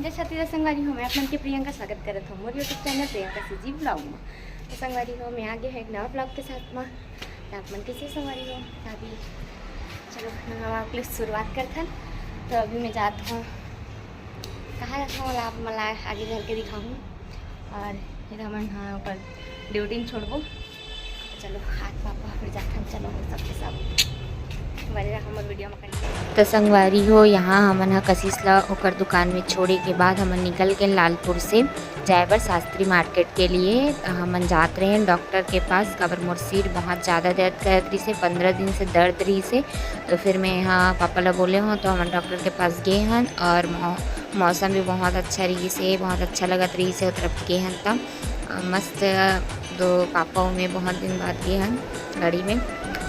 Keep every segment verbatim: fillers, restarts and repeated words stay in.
जय छत्तीसगढ़ संगवारी हो, मैं आप मन के प्रियंका स्वागत करत हूँ मोर YouTube channel Priyanka CG blog में। तो संगवारी हो, मैं आ गया है एक नवा ब्लॉग के साथ में। तो आप मन कैसे संगवारी हो? तो अभी चलो नवा ब्लॉग के शुरुआत करथन। तो अभी मैं जात हूँ, कहाँ जात हूँ, आप मन ला आगे चल के दिखाऊँ। और फिर हमन हाँ ओकर ड्यूटी में छोड़बो। चलो हाथ पापा फिर जाथन। चलो सबके सब बने रहा हमर वीडियो में। तो संगवारी हो, यहाँ हमन ह कशिश ला ओकर दुकान में छोड़े के बाद हमन निकल के लालपुर से जाए बर शास्त्री मार्केट के लिए। हमन जात रहे डॉक्टर के पास, काबर मोर सिर बहुत ज़्यादा दर्द करत रहिसे, पंद्रह दिन से दर्द रहिसे। तो फिर मैं यहाँ पापा ला बोले हूँ, तो हमन डॉक्टर के पास गए हन और मौ-, मौसम भी बहुत अच्छा रहिसे, बहुत अच्छा लगत रहिसे, ओ तरफ गए हन त अ, मस्त दो पापा में बहुत दिन बाद गए हन गाड़ी में।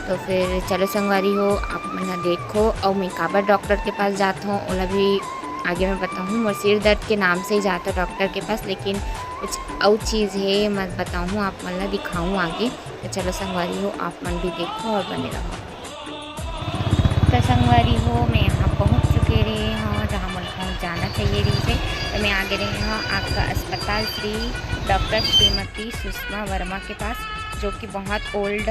तो फिर चलो संगवारी हो, आप मन ह देखो, अउ मैं काबर डॉक्टर के पास जात हूँ, ओला भी आगे मैं बताहूँ। मोर सिर दर्द के नाम से ही जात हूँ डॉक्टर के पास, लेकिन कुछ अउ चीज़ है, मैं बताहूँ आप मन ला, दिखाऊँ आगे। तो चलो संगवारी हो, आप मन भी देखो और बने रहो। तो संगवारी हो, मैं यहाँ पहुँच चुके रहे हूँ, जहाँ मोला पहुँच जाना चाहिए रहिसे। तो मैं आगे रहे हूँ आपका अस्पताल श्री डॉक्टर श्रीमती सुषमा वर्मा के पास, जो कि बहुत ओल्ड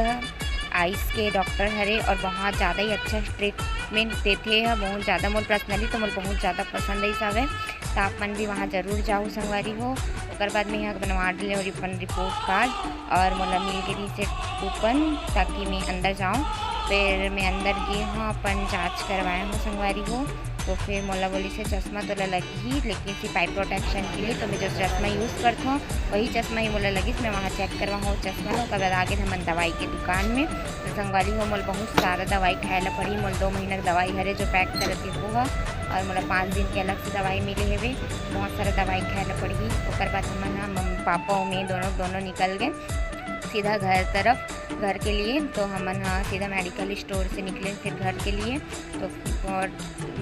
आइज के डॉक्टर हरे और बहुत ज़्यादा ही अच्छा ट्रीटमेंट देथे ह। बहुत ज़्यादा मोर पर्सनली तो मोर बहुत ज़्यादा पसंद आइस हवे। तो आप मन भी वहाँ जरूर जाओ संगवारी हो। ओकर बाद में यहाँ बनवा ले और अपन रिपोर्ट कार्ड और मोला मिल गे रहिसे कूपन, ताकि मैं अंदर जाऊँ। फिर मैं अंदर गे हूँ, अपन जांच करवाए हूँ संगवारी हो। तो फिर मोला बोलिसे चश्मा तोला लगही, लेकिन सिर्फ आई प्रोटेक्शन के लिए। तो मैं जो चश्मा यूज़ करत हूँ वही चश्मा ही मोला लगिस। मैं वहाँ चेक करवा हूँ चश्मा ला, ओकर बाद आगे हमन दवाई के दुकान में। तो संगवारी हो, मोला बहुत सारा दवाई खाए ला पड़ी। मोला दो महीना के दवाई हरे जो पैक करत हे वो ह, और मोला पाँच दिन के अलग से दवाई मिले हेवे। बहुत सारा दवाई खाए ला पड़ही। ओकर बाद हमन ह मम्मी पापा अउ मैं दोनों, दोनों निकल गए सीधा घर तरफ, घर के लिए। तो हमन ह सीधा मेडिकल स्टोर से निकले फिर घर के लिए। तो और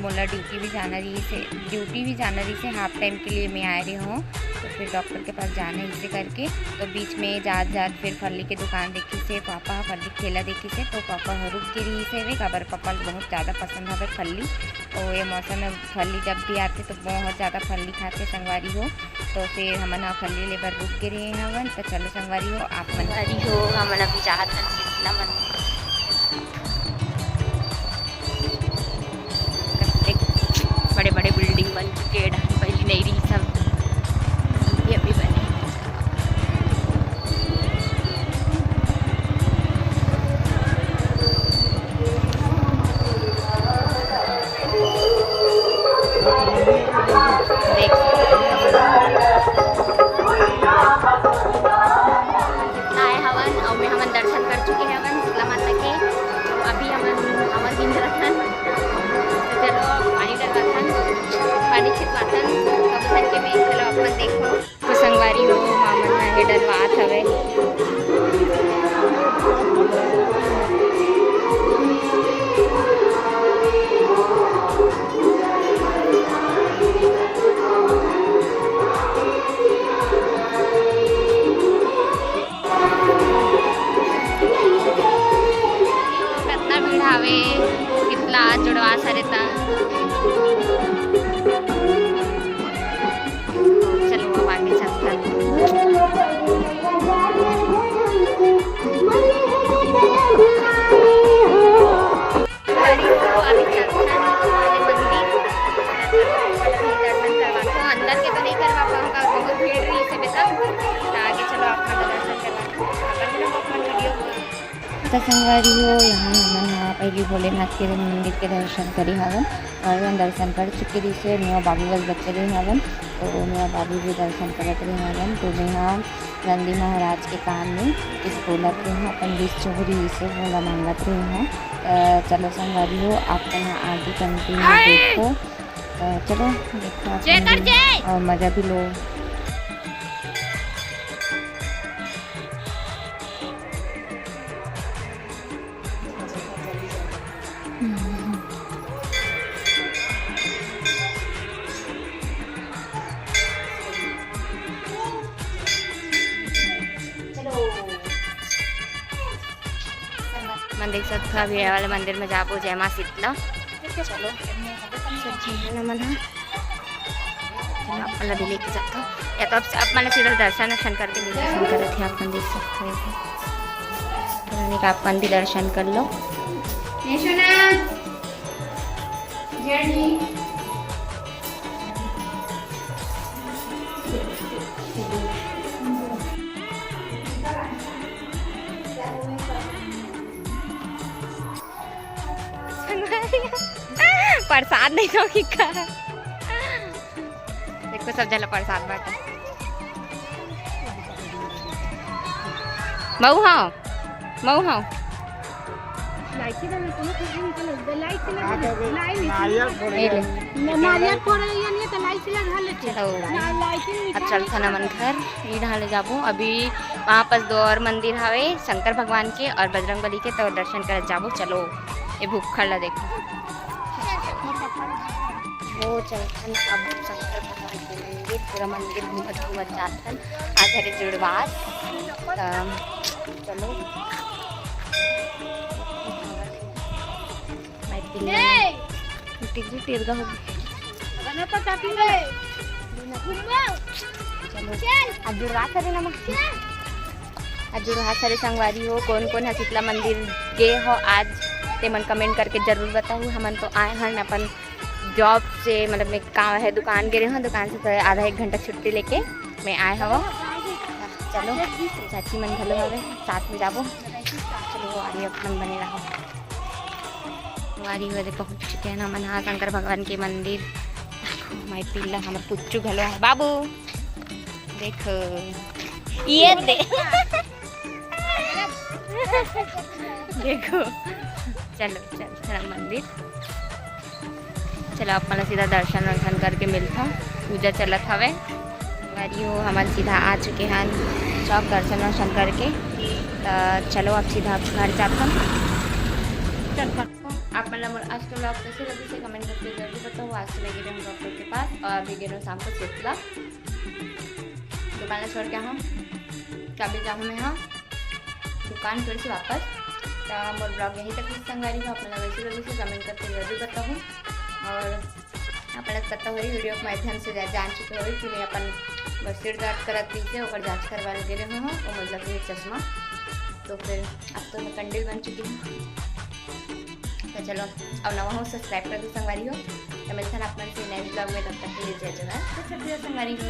मोला ड्यूटी भी जाना रहिसे, ड्यूटी भी जाना रहिसे, हाफ टाइम के लिए मैं आए रहे हूँ। तो फिर डॉक्टर के पास जाना है इसे करके। तो बीच में जात जात फिर फल्ली के दुकान देखिसे, पापा ह फल्ली के ठेला देखिसे, तो पापा ह रुक गे रहिसे वे, काबर पापा ल बहुत ज़्यादा पसंद हवे फल्ली। तो ये मौसम में फल्ली जब भी आथे तो बहुत ज़्यादा फल्ली खाथे संगवारी हो। तो फिर हमन ह फल्ली ले बर रुक गे रहे हवन। तो चलो संगवारी हो, आप मन संगवारी हो, हमन अभी जात हन शीतला मंदिर। कतेक बड़े-बड़े बिल्डिंग बन चुके हे, डहन पहली नहीं रही सब, ये अभी बने। देख सकते हो। आए हवन, अउ में हमन दर्शन कर चुके हवन शीतला माता के। तो अभी हमन हमर बिंद रखन, तो चलो पानी डलवाथन, पानी छिटवाथन, तब सन के में चलो अपन देखो। तो संगवारी हो, मामन ह हे डलवात हवे। कतना भीड़ हावे, कितना जुड़वा सरे ता। चलो अब आगे चलते हैं। गाड़ी को अभी चलथन वाले मंदिर, दर्शन करवाथन। अंदर के तो नहीं करवा पाऊंगा, बहुत भीड़ रही इसे बेटा। तो आगे चलो आप मन दर्शन करवाथन। अपन लोग अपन वीडियो में। तो संगवारी हो, यहाँ हमन ह पहली भोलेनाथ के मंदिर के दर्शन करे हवन और हमन दर्शन कर चुके रहिसे। मेरा बाबू बस बचे रहे हवन, तो मेरा बाबू भी दर्शन करत रहे हवन। तो मैं यहाँ नंदी महाराज के कान में कुछ बोलत रहे हूँ, अपन बीस चोरी से बोला मांगत रहे हूँ। अ, चलो संगवारी हो, आप यहाँ आगे कंटिन्यू देखो। अ, चलो देखो आप मंदिर और मज़ा भी लो। मन देख सकत हो, अभी ये वाले मंदिर में जाबो, जय माँ शीतला। चलो, सब झन मन ह। आप मन ला भी लेके जाता हूँ, या तो आप, आप मन ला सीधा दर्शन दर्शन करके मिलता शंकर रथ, आप मन देख सकते हो। तो मैंने कहा, आप मन भी दर्शन कर लो। प्रसाद नहीं तो की का। देखो, सब जला प्रसाद बांटा। मऊ हाँ, मऊ हाँ। नारियल फोड़े। ये ले। नारियल फोड़े, ये नहीं तो लाइची लगा लेते। चलो, अब चलथन हमन घर, ये ढाले जाबो। अभी वहाँ पास दो और मंदिर हवे, शंकर भगवान के और बजरंग बली के, तो दर्शन करत जाबो। चलो, ये भूखड़ ला देखो। वो चलथन अब शंकर भगवान के मंदिर, पूरा मंदिर घूमत घूमत जाथन। आज हरे जुड़वास, त चलो। मैं टिल्ला, टिल्ली टिरगा हो गई। चलो, आज जुड़वास हरे ना माँ। आज जुड़वास हरे संगवारी हो, कोन कोन ह शीतला मंदिर गे हो आज, ते मन कमेंट करके जरूर बताहू। हमन तो आए हन अपन जॉब से, मतलब मैं काम है दुकान गे रहे हूँ, दुकान से तो आधा एक घंटा छुट्टी लेके मैं आए हव। चलो, चाची मन घलो हवे, साथ में जाबो। चलो, आगे अपन बने रहो। हमारी वजह पहुँच चुके हैं ना मन, हाँ, शंकर भगवान के मंदिर। देखो, माई पिल्ला, हमर पुच्चू घलो है। बाबू, देखो, ये दे। देखो, चलो, चल, चल मंदिर। चलो, अपन सीधा दर्शन वर्शन करके मिलता। पूजा चलत हवे। गाड़ी हो, हमन सीधा आ चुके हैं चौक दर्शन वर्शन करके। त चलो, अब सीधा घर जाथन। चल, आप मन ला मोर आज के vlog कैसे लगिस, कमेंट करके जरूर बताओ। आज सुबह गे रहे हम डॉक्टर के पास और अभी गे रहे शाम को शीतला। दुकान ला छोड़ के हम चाबी जाहूँ मैं, हाँ, दुकान फिर से वापस। तो मोर vlog यहीं तक ही संगवारी हो। आप मन ला कैसे लगिस, कमेंट करके जरूर बताहू। और आप मन ला पता होही, वीडियो के माध्यम से जा-, जान चुके होही कि मैं अपन मोर सिर दर्द करत रहिसे, ओकर जांच करवा गे रहे हूँ, वो मतलब ये चश्मा। तो फिर अब तो मैं कंडिल बन चुकी हूँ। तो चलो, अब नवा हो, subscribe कर दो संगवारी हो। तो मिलथन आप मन से next vlog में, तब तक के लिए जय जोहार, तो छत्तीसगढ़ संगवारी हो।